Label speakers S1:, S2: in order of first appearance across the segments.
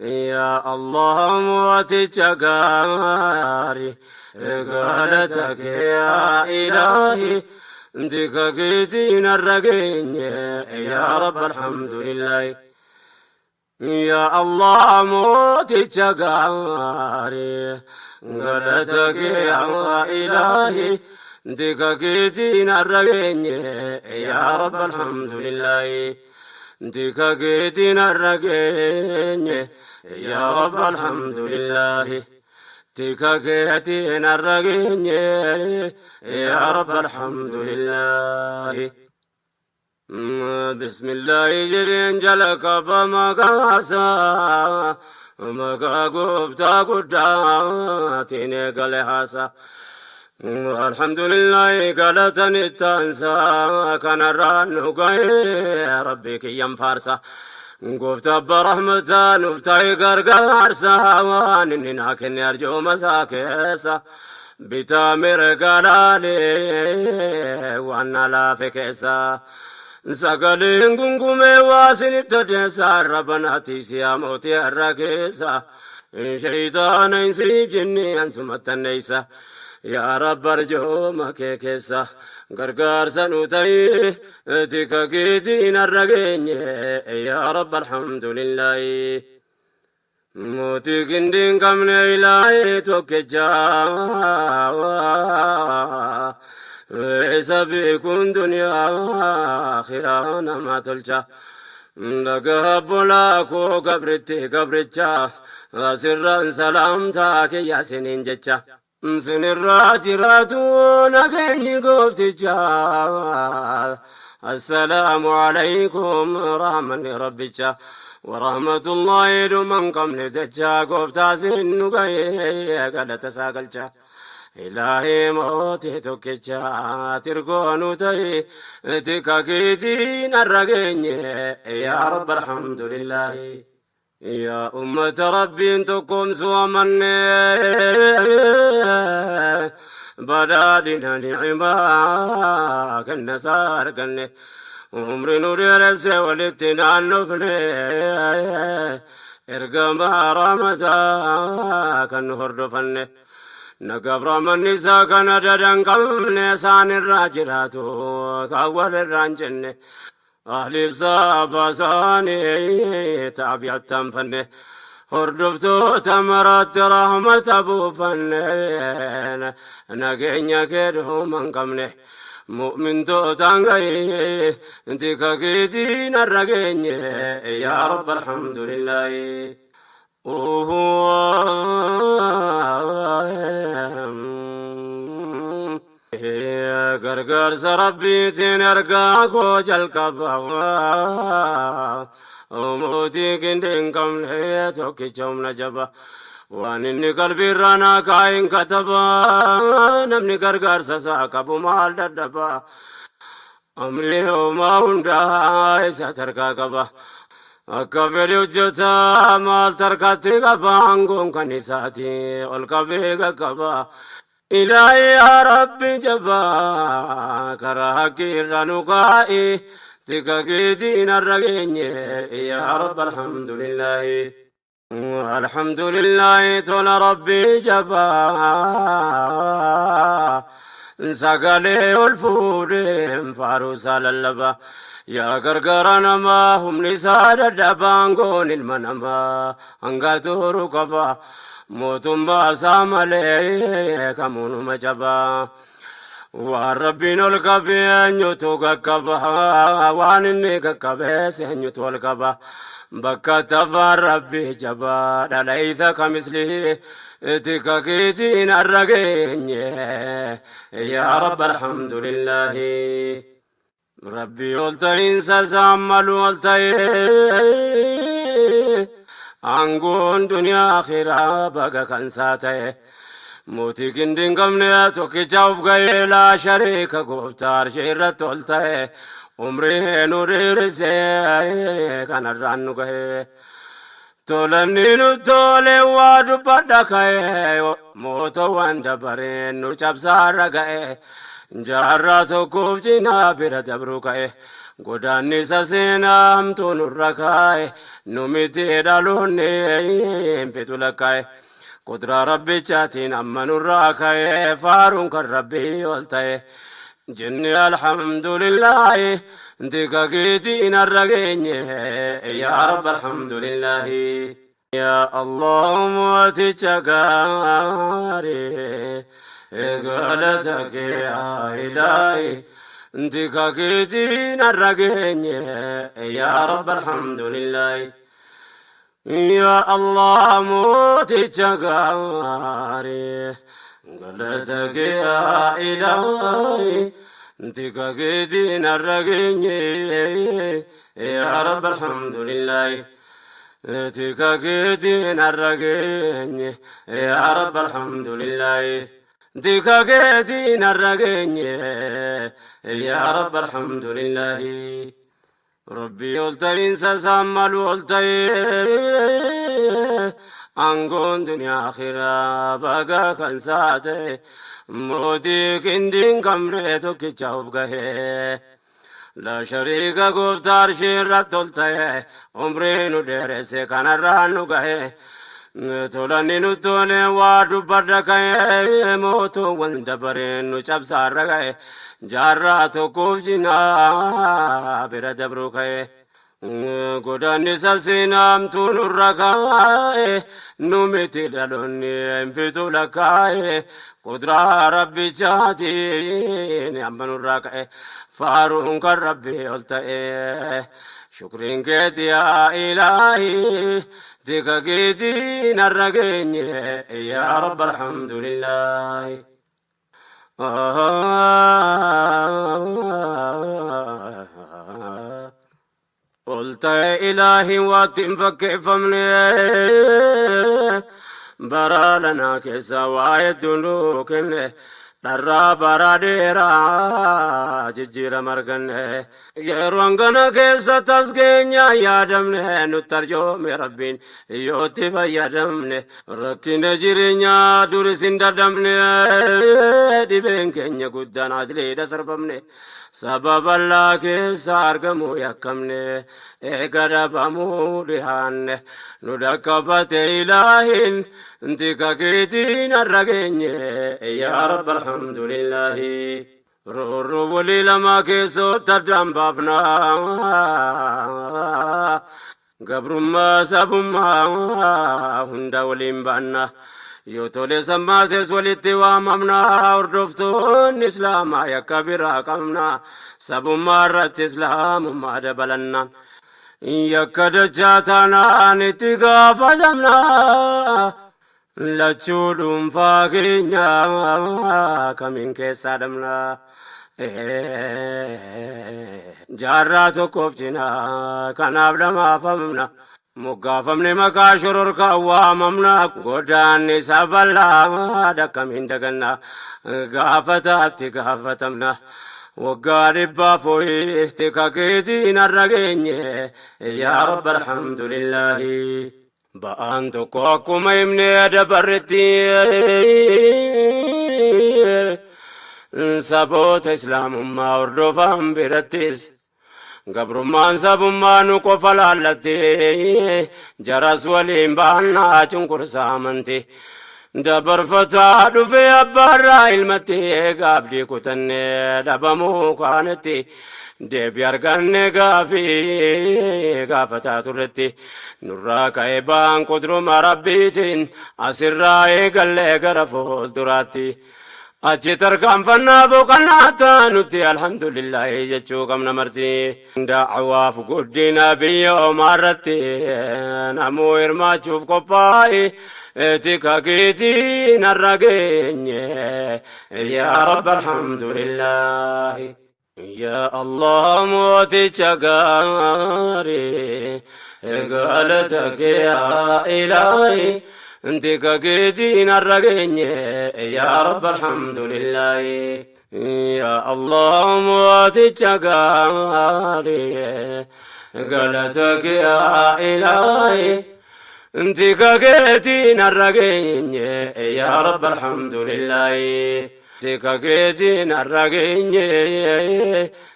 S1: Yaa Allah mooticha gaarii galata kee yaa ilaahi tika keetiin har'a geenye yaa Rabbi alhamdulillahi. Yaa Allah mooticha gaarii galata kee yaa ilaahi tika keetiin har'a geenye yaa Rabbi alhamdulillahi. Tika keetiin har'a geenye yaa Rabbi alhamdulillahi. Tika keetiin har'a geenye yaa Rabbi alhamdulillahi. Bismillahi jedheen jala qaba maqaasaa maqaa gooftaa guddaatiin eegale haasaa. Alhamdulillahi galatan ittaansaa kanarraan nu ga'e rabbi kiyyan faarsa. Gooftaa abbaa rahmataa nuuf ta'e gargaarsa waan inni naa kenne arjooma isaa keessa. Bitaa mirga laalee waan na laafe keessa. Sagaleen gungumee waa sinitti odeessa arrabanaati siyaa mootii har'a keessa. Shayxaana hin siif jenne ansumattanneessa. Yaa Rabbi arjooma kee keessa gargaarsa nu ta'i tika keetiin har'a geenye yaa Rabbi alhamdulillahi. Mootii gindii hin qabne ilaahee tokkicha isa beekuun duniyaa akhiraa nama tolcha. Dhagaa obbolaa koo gabritti gabricha asirraan salaamtaa kiyya siniin jecha. Sinirraa jiraatu nageenyi goofticha. Assalaamu alaykum rahmanni rabbicha. Warahmatullahi dhuman qabne jecha gooftaa sin nu ga'ee galata isaa galcha. Ilaahii mootii tokkicha tirgoo nu ta'e tika keetiin har'a geenye yaa rabba alhamdulillahi. Yaa ummata Rabbiin tokkoomsuu amanne badhaadhina ni'imaa kenna isaa arganne umri nu dheeresse walitti naannofne ergamaa rahmataa kan nu hordofanne nagaaf rahmanni isaa kan adada hin qabne isaan irraa jiraatu kan walirraa hin jenne Ahliif sahaabaa isaanii taabi'attan fanne hordoftoota maraatti rahmata buufanne nageenya kee dhuma hin qabne mu'mintootaan gahee tika keetiin har'a geenye yaa rabba alhamdulillaahi. Gargaarsa Rabbiitiin ergaa koo jalqaba. Mootii gindi hin qabne tokkicha humna jaba. Waan inni qalbiirraa naa kaa'in kataba. Namni gargaarsa isaa qabu maal dadhaba. Amrii homaa hundaa isa tarkaa qaba. Akka fedhe hojjeta maal tarkaatti qaba aangoon kan isaati ol qabee qaqqaba. Ilaahi yaa Rabbi jabaa karaa haqqii irra nu kaa'i tika keetiin har'a geenye yaa Rabbi alhamdulillaahi. Alhamdulillahi tola Rabbii jabaa sagalee ol fuudheen faaruu isaa lallaba yaa gargaara namaa humni isaa dadhabaan goon ilma namaa hanga turu qaba mootummaa isaa malee kamuunuma jabaa. Waan Rabbiin ol qabe eenyutu qaqqaba waan inni qaqqabees eenyutu ol qaba bakka tafaan Rabbi jabaa dhalaysa kamislihi tika keetiin har'a geenye yaa Rabbi alhamdulillahi. Rabbi ol ta'iinsa isaan malu ol ta'ee aangoon duniyaa akhiraa baga kan isaa ta'e mootii gindi hin qabne tokkicha of ga'ee laa shariika gooftaa arshii irratti ol ta'e umrii nu dheerisee kanarraan nu ga'e. Tolanni nu tole waa dubbadha ka'e mootowwan dabareen nu cabsaarra ga'e jaarraa tokkoof cinaa bira dabruu ka'e Godaannisa seenaa hamtuu nurra kaa'e nu miti dhaloonni hin fixu lakkaa'e. Qudraa rabbichaatiin amma nurraa ka'e faaruun kan rabbii ol ta'e. Jenne alhamdulillaahi tika keetiin har'a geenye yaa rabbi alhamdulillaahi. Yaa Allah mooticha gaarii galata kee yaa ilaahi tika keetiin har'a geenye yaa rabbi alhamdulillaahi. Yaa Allah mooticha gaarii galata kee yaa ilaahi tika keetiin har'a geenye yaa rabbi alhamdulillaahi. Tika keetiin har'a geenye yaa rabbi alhamdulillaahi. Tika keetiin har'a geenye yaa rabbi alhamdulillaahi. Rabbii ol ta'iinsa isaan malu ol ta'ee aangoon duniyaa akhiraa baga kan isaa ta'e mootii qindiin kamree tokkicha of gahee. La shariika gooftaa arshii irratti ol ta'e umrii nu dheeresse kanarraan nu gahe. Tolanni nu tole waa dubbadha ka'e mootuuwwan dabareen nu cabsaarra ga'e jaarraa tokkoof jinaa bira dabruu ka'e. Godaannisa seenaamtuu nurra kaa'e nu miti dhaloonni hin fixu lakkaa'e qudraa rabbichaatiin amma nurraa ka'e faaruun kan rabbii ol ta'e. Shukriin keeti yaa ilaahi tika keetiin har'a geenye yaa rabbi alhamdulillaahi. Ol ta'e ilaahiin waatti hin fakkeeffamne bara lanaa keessa waa hedduu nuu kenne dharraa bara dheeraa jijjiirama arganne yeroo hangana keessa tas keenya yaadamne nutti arjoome rabbiin yootti fayyadamne rakkina jireenyaa duris hin dadhabne dhibeen keenya guddaan adliidha sarbamne saba bal'aa keessa argamuu yakkamne eega dhabamuu dhihaanne nu dhaqqabate ilaahin tika keetiin har'a geenye yaa rabbi alhamdulillaahi. Roorroo walii lamaa keessootti addaan baafna. Gabrummaa sabummaa hunda waliin baanna. Yoo tole sammaates walitti waamamna. Hordoftoonni islaamaa yakka biraa qabna. Sabummaa irratti islaamummaa dabalanna. Yakka dachaa taanaan itti gaafatamna. Lachuu dhuunfaa keenya kamiin keessaa dhabna. Jaarraa tokkoof cinaa kanaaf dhamaafamna. Moggaafamne maqaa shororkaa waamamna. Godaanni isa bal'aa akkamiin daganna. Gaafataatti gaafatamna. Waggaa dhibbaaf ho'i tika keetiin har'a geenye yaa rabbi alhamdulillaahi. Ba'aan tokko akkuma himnee dabarretti saboota islaamummaa hordofan birattis gabrummaan sabummaa nu qofa laallatti jaras waliin baannaa cunqursaa amanti. Dabarfataa dhufee abbaarraa ilmatti gaabdii kutannee dhabamuu kaanetti deebii arganne gaafii gaafataa turretti nurraa ka'ee ba'aan qudruma rabbiitiin asirraa eegallee gara fuulduraatti. Achi tarkaanfannaa boqonnaa taanutti alhamdulillaahi jechuu qabna marti. Da'awaaf guddina biyya omaarratti namuu hirmaachuuf qophaa'e tika keetiin har'a geenye yaa rabbi alhamdulillaahi. Yaa Allah mooticha gaarii galata kee yaa ilaahi tika keetiin har'a geenye yaa rabbi alhamdulillaahi. Yaa Allah mooticha gaarii galata kee yaa ilaahi tika keetiin har'a geenye yaa rabbi alhamdulillaahi. Tika keetiin har'a geenye,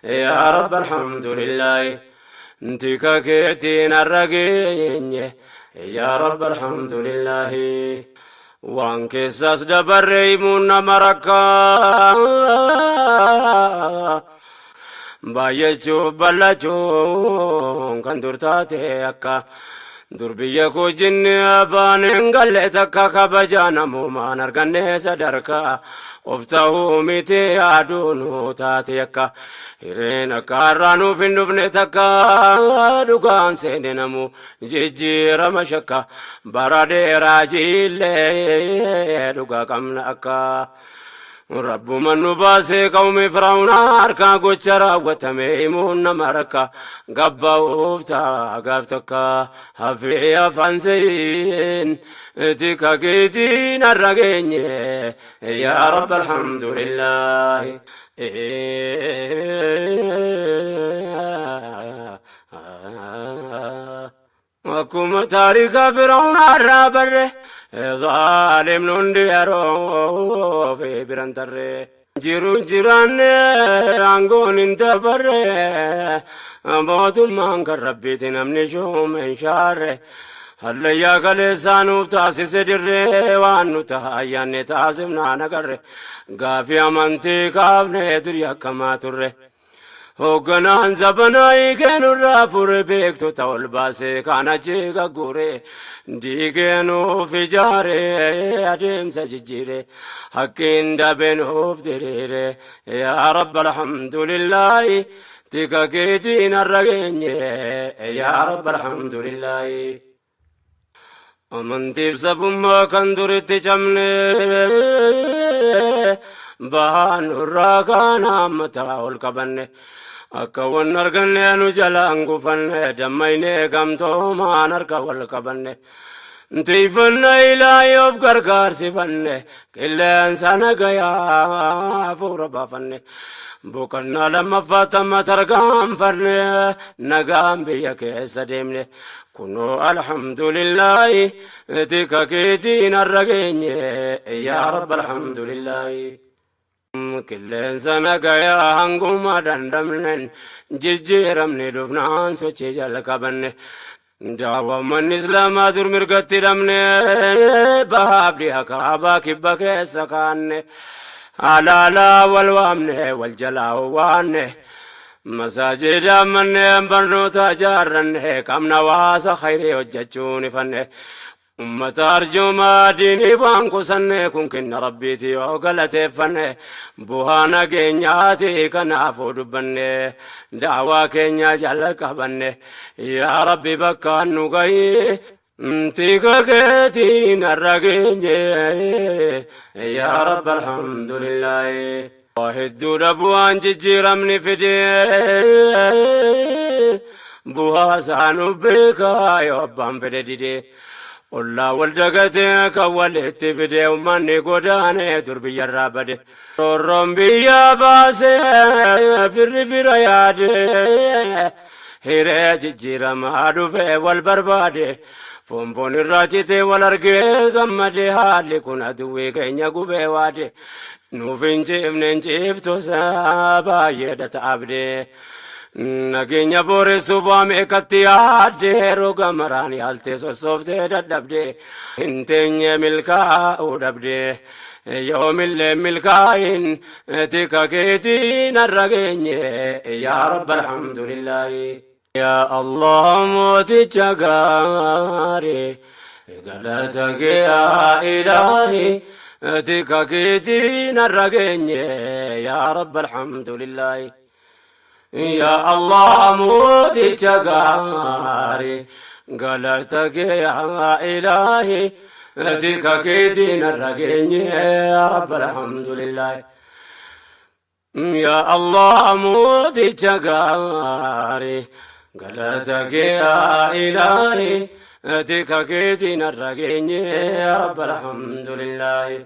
S1: yaa Rabbi alhamdulillaahi. Tika keetiin har'a geenye, yaa Rabbi alhamdulillaahi. Waan keessaas dabarre himuun nama rakkaa. Baay'achuuf bal'achuun kan dur taate akka dur biyya koo jinni abbaan hin galle takka kabajaa namoomaan arganne sadarkaa of ta'uu miti yaaduu nu taate akka hireen akka har'aa nuuf hin dhufne takka dhugaan seene namu jijjiirama shakka bara dheeraa jiillee dhugaa qabna akka. Rabbuma nu baasee qawmi Firaa'uuna harkaa gocha raawwatame himuun nama rakka gabba'uuf ta'a gaaf takka hafee afaan seeyin tika keetiin har'a geenye yaa Rabbi alhamdulillaahi. Akkuma taarika Firaa'uuna irraa barre zaalimni hundi yeroo fi biran tarre. Jiru jiraanne aangoon hin dabarre mootummaan kan rabbiiti namni shuume hin shaarre. Hallayyaa kaleessaa nuuf taasise dirree waan nu ta'a ayyaanne taasifnaan agarre gaafii amantii kaafne durii akkamaa turre. Hoogganaan zabanaa hiikee nurraa fure beektota ol baasee kaan achi gagguure diigee nuuf ijaare adeemsa jijjiire haqqiin dabe nuuf diriire yaa rabba alhamdulillaahi tika keetiin har'a geenye yaa rabba alhamdulillaahi. Amantiif sabummaa kan duritti cabne bahaan nurraa kaan hammataa ol qabanne akka wan arganne nu jalaan gufanne dammaynee gamtoomaan harka wal qabanne tiifanna ilaahii of gargaarsifanne qilleensa nagayaa hafuura baafanne boqonnaa lammaffaa tamma tarkaanfanne nagaan biyya keessa deemne Kunoo alhamdulillaahi tika keetiin har'a geenye yaa rabba alhamdulillaahi. Qilleensa nagayaa hanguma dandamnen jijjiiramni dhufnaan sochii jalqabanne. Daawwammanni islaamaa dur mirgatti dhabne bahaaf dhiha kaabaa kibba keessa kaanne. Alaalaa wal waamne wal jalaa waanne. Masaajida manneen barnoota ijaarranne qabna hawaasa khayrii hojjechuun ifanne. Ummata arjoomaa diinii waan qusanne kun kenna rabbiiti yoo galateeffanne bu'aa nageenyaati kanaafuu dubbanne daawaa keenya jala qabanne yaa rabbi bakkaan nu gahi tika keetiin har'a geenye yaa rabbi alhamdulillaahi. Waa hedduudha bu'aan jijjiiramni fide bu'aa isaa nu beekaa yoo abbaan fedhe dide ollaa wal dagatee kan walitti fide uummanni godaanee dur biyyarraa bade roorroon biyya baasee firri fira yaade hiree jijjiiramaa dhufe wal barbaade foon foon irraa citee wal argee gammade haalli kun aduwwii keenya gubee waade nuuf hin ciifne hin ciiftu baay'eedha ta'abde nageenya booressuuf waa meeqatti yaadde roga maraan yaaltee sossooftee dadhabde hin teenye milkaa'uu dhabde yoomillee milkaa'in tika keetiin har'a geenye yaa rabba alhamdulillaahi. Yaa Allah mooticha gaarii galata kee yaa ilaahi tika keetiin har'a geenye yaa rabba alhamdulillaahi. Yaa Allah mooticha gaarii galata kee yaa ilaahi tika keetiin har'a geenye yaa rabba alhamdulillaahi. Yaa Allah mooticha gaarii galata kee yaa ilaahi tika keetiin har'a geenye yaa rabba alhamdulillaahi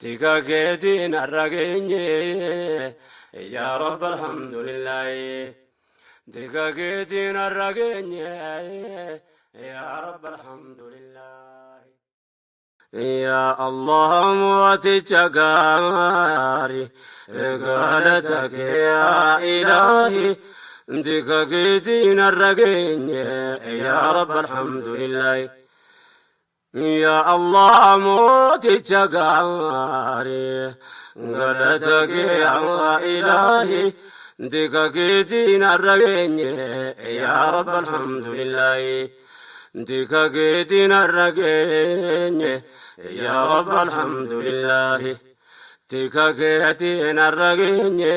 S1: tika keetiin har'a geenye yaa rabba alhamdulillaahi tika keetiin har'a geenye yaa rabba alhamdulillaahi. Yaa Allah mooticha gaarii, galata kee yaa ilaahi, tika keetiin har'a geenye, yaa Rabb alhamdulillahi. Yaa Allah mooticha gaarii, galata kee yaa ilaahi, tika keetiin har'a geenye, yaa Rabb alhamdulillahi. Tika keetiin har'a geenye, yaa Rabb alhamdulillahi. Tika keetiin har'a geenye.